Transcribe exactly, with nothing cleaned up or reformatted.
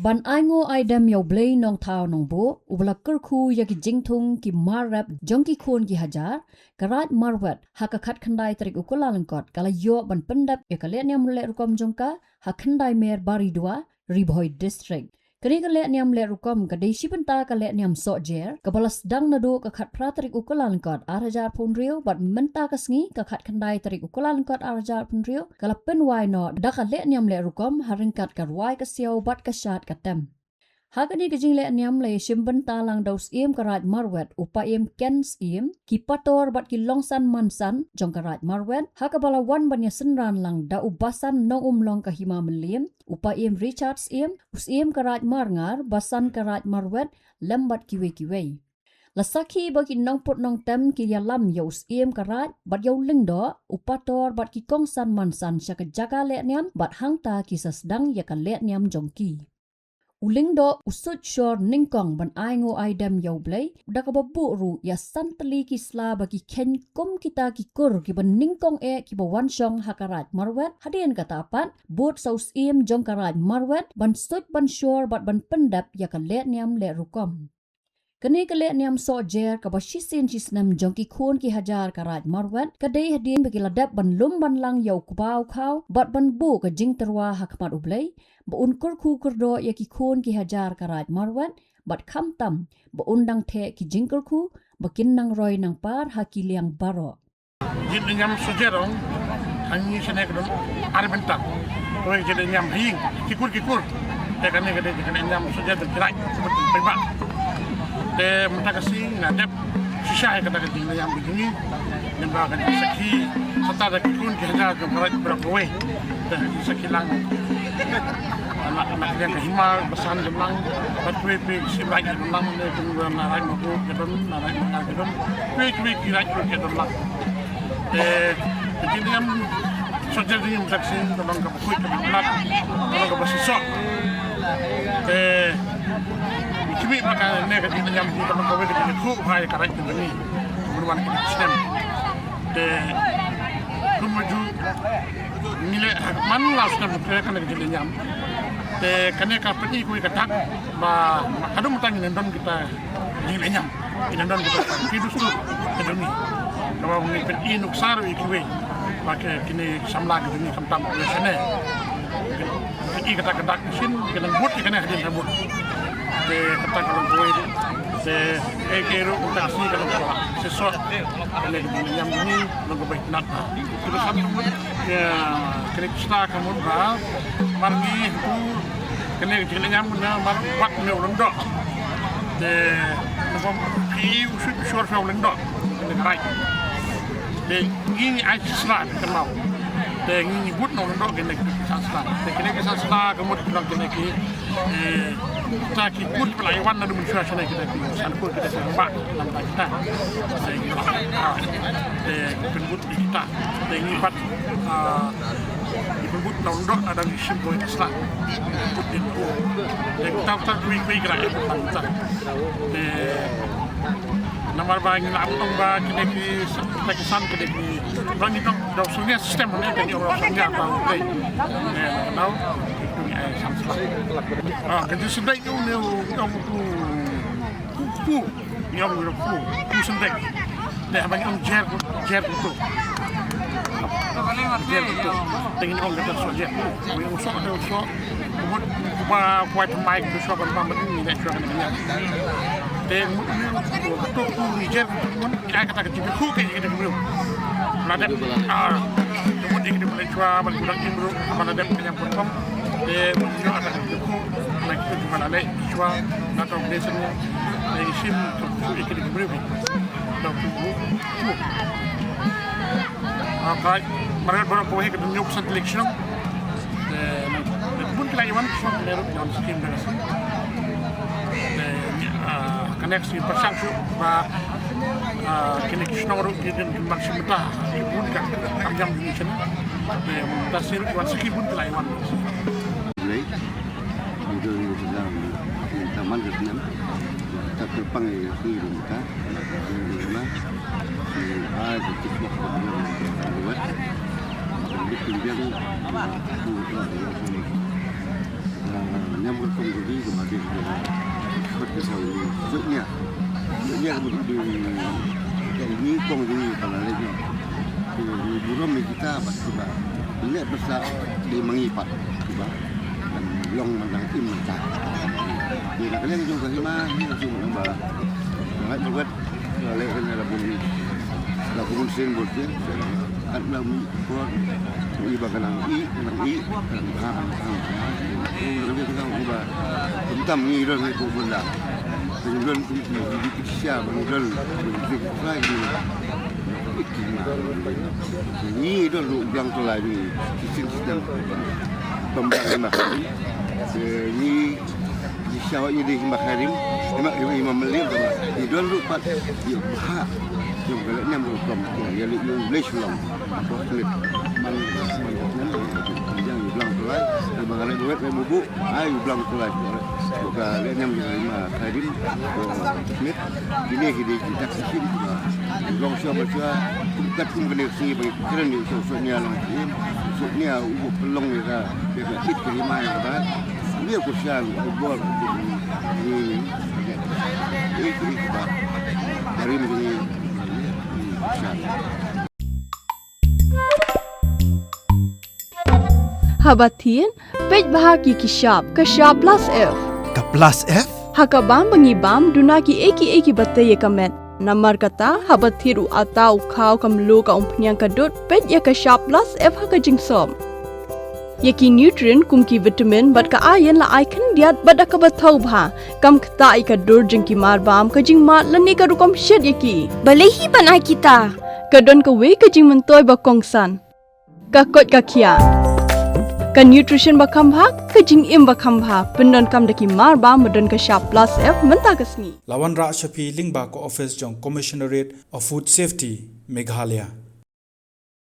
Ban ainguh aidem ïa U Blei Nongthaw Nongbuh, uba la kyrkhu ïa ki jingthung ki mar rep jong ki khun ki hajar, ka Raid Marwet, ha ka khatkhyndai tarik u Kyllalyngkot, ka la ïoh ban pyndep ïa ka lehniam lehrukom jong ka, ha Khyndaimere Baridua, Ri Bhoi District. Kane ka lehniam lehrukom ka dei shi bynta ka lehniam sohjer, kaba la sdang naduh ka khatphra tarik u Kyllalyngkot ar hajar arphew hynriew, bad mynta ka sngi ka khatkhyndai tarik u Kyllalyngkot ar hajar arphew hynriew, ka la pynwai noh da ka lehniam lehrukom ha ryngkat ka rwai ka siaw bad ka shad ka tem. Ha kane ka jinglehniam la ïashim bynta lang da u Syiem ka Raid Marwet, u Paiem Ken Syiem, ki pastor bad ki longsan mansan jong ka Raid Marwet, ha kaba la wan ban ïasynran lang da u Basan Nongumlong ka Hima Mylliem, u Paiem Richard Syiem, u Syiem ka Raid Marngar, Basan ka Raid Marwet, lem bad kiwei kiwei. La sakhi ba ki nongput nongtem ki ïalam ïa u Syiem ka Raid, bad ïa u Lyngdoh, u pastor bad ki kongsan mansan sha ka jaka lehniam, bad hangta ki sa sdang ïa ka lehniam jong ki. U Lyngdoh u suit shor nyngkong ban ainguh aidem ïa U Blei, da kaba buh ruh ïa san tylli ki sla ba ki kheiñ kum kita ki kur kiba nyngkong eh kiba wan shong ha ka Raid Marwet, hadien kata pat, bud sa u Syiem jong ka Raid Marwet, ban suit ban shor bad ban pyndep ïa ka lehniam lehrukom. Kane ka lehniam sohjer kaba shisien shisnem jong ki khun ki hajar ka Raid Marwet, ka dei hadien ba ki la dep ban lum ban lang ïa u kba u khaw, bad ban buh ka jingtyrwa ha khmat U Blei, ba un kyrkhu kyrdoh ïa ki khun ki hajar ka Raid Marwet, bad khamtam, ba un dang theh ki jingkyrkhu, ba kin nang roi nang par ha ki liang baroh. Jingïalam sohjer ong, hangne shane ka don ar bynta. Kawei ka jingïalam ha ïing, ki kur ki kur. Te kane ka dei ka jingïalam sohjer jong ki raid, kumta pynbah. Te mynta ka sngi nga dep shisha ïa kata ka jingïalam ba jong ngi. Namar ka jingsakhi, sata da ki khun ki hajar jong ka raid baroh kawei. Te sakhi lang. Anak, anak liang ka hima, basan jong lang, bad kiwei kiwei ki sim raid jong lang, ne jong na raid Mawkyrwat ki don, na raid Marngar ki don, kiwei kiwei ki raid ki don lang. Te, te ki niam sohjer jong ngi mynta ka sngi, ka long kaba khuid, kaba itynnad, ka long kaba shisha. Te, ki mih ba kane ka jingïalam, ka long kawei ka jingïathuh bha ïa ka raid jong ngi. Bun wan ki snem. Te, kumjuh ngi leh ha man la snem te kane ka jingïalam. Te kane ka pyni kawei ka dak ba haduh mynta ngin don kita jingïalam. Ngin don kita ki dustur ka jong ngi. Kaba ngi pyni nuksa ruh ïa kiwei. Ba ki kine ki samla ka jong ngi khamtam ïa shane. Ki kata ka dak shisien, ki nang bud, ki kane hadien ka bud. Te kata ka long kawei. Te, eh, ki ruh kata shisien ka long kawei. Shisha, kane ka jingïalam jong ngi, long kaba itynnad. Ki ruh sam, ïa, kane ka sla ka mut ba, mar ngi, tu, kane ka jingïalam, na mar wat ne u Lyngdoh. Te, na bym ki u shu shor sha u Lyngdoh. Kane ka raid. Te, ngi ngi ai shisha ka mau. Te ngi ngi bud na u Lyngdoh kine ki san sla. Te kine ki san sla ka mut ki long kine ki, eh, kita ki kur ki la wan naduh mynshuwa shane kita ki san kur kita ki ba nam ta kita. Te ki ba. Ah, te ki pynbud kita. Te ngi pat, ah, ki pynbud na u Lyngdoh na dang shim ko sla. Bud din ko. Te kita kita kui kui kra kita. Te Namar ba ngi la ap tong ba kine ki sa-, kita ki san kine ki, ba ngi tong da u sngewthuh system ne, ka ngi ong sngewthuh ba u dei. Ne, na u, itu ngi ai san sla. Ah, ka jingsyntek u ne u, u, u, u, u, ngi ong u, u, u syntek. Ne, haba ngi ong jer, jer u tu. Jer u tu. Te ngi ong kata soh jer. Ngi ong soh, ngi ong soh. Kumut, ba, kuat mai, tu soh, ban pam, ngi ne soh, ngi ne. Te mut ni, to ku ni jer, mut ni ai kata ka jingkyrkhu ka jingkyrkhu. La dep, ah, mut ni kata boleh chwa, ban kurang imru, ban la dep ka jingkyrkhu. Te mut ni kata ka jingkyrkhu, na kita jumpa la leh, chwa, na to boleh sini, na isim, to ku ni kata boleh. To ku, ku. Ah, kai, mara baroh ko he ka dunia ku sat election. Eh, bun ki la ïa wan ki shnong ne ruh ïa wan skim da ka skim. Eh, ah, ka next ki pyrshang shuh ba, ah, kine ki shnong ruh ki dang ki wan shim bynta ki bun ka kam jam ki mission. Eh, ta sir ki wan skim bun ki la ïa wan. Blei. Ngi don ngi sdang ngi ta man ka snem. Ta kyrpang ïa ki ruh mynta. Ngi ma. Ngi ai ka tip bok ka ruh. Ngi wet. Ngi pynbiang. Ngi wet. Niam ka kong ka di ka ba di ka ba. Kot ka saw ni. Kot nia. Kot nia ka ba di. Kong ni kong di ka la leh ni. Ki ni burom ni kita ba ki ba. Leh basa di mangi pat ki ba. Long man dang im ta. Di na ka leng jong ka hima ni ka sum ba. Ngai ba wet. Ka leh ka la bun. La bun sen bun sen. At la mi. Ko i ba ka nang i, ka nang i, ka nang ha, ka nang ha. Ko nang i, ka nang i ba. Kum tam ngi don ngi ko bunda. Ngi don ngi ngi ngi sia ba ngi don ngi ngi try ngi. Ngi don ru blang to lai ngi. Kisin kisin. Bam bang ma. Ngi Di shawa i di hima kharim, hima hima hima melim hima. Di don ruh pat, di bha. Jong ka leh nem ruh kom, ya li yung leh shulam. Ko klit. Man man nem, yang i blang tulai, di bang leh buat leh bubu, ai i blang tulai. Ko ka leh nem di hima kharim, ko klit. Di ni di di tak sim. Long shawa shawa, kat kum kene sini bagi keren di so so nia long sim. So nia u pelong ya ka, ya ka kit ke hima ya ka. Ni aku sian, aku buat aku ni ni. Eh, eh, bah. Dari ni sian. Haba thied, peit bha ki ki shap, ka shap plus F. Ka plus F? Ha ka bam ba ngi bam, duna ki ei ki ei ki ba tei ïa ka met. Namar kata, haba thied u ata, u khaw, ka mluh, ka umphniang, ka dud, peit ïa ka shap plus F ha ka jingsop. Ïa ki nutrient kum ki vitamin bad ka iron la ai khyndiat bad da kaba thaw bha. Kam ktah ïa ka dur jong ki mar bam, ka jingmad lane ka rukom shet ïa ki. Balei hi ban ai kita? Ka don kawei ka jingmyntoi ba kongsan. Ka koit ka khiah. Ka nutrition ba kham bha, ka jingim ba kham bha. Pyndonkam da ki mar bam ba don ka shap plus F mynta ka sngi. La wanrah sha phi lyngba ka office jong Commissionerate of Food Safety, Meghalaya.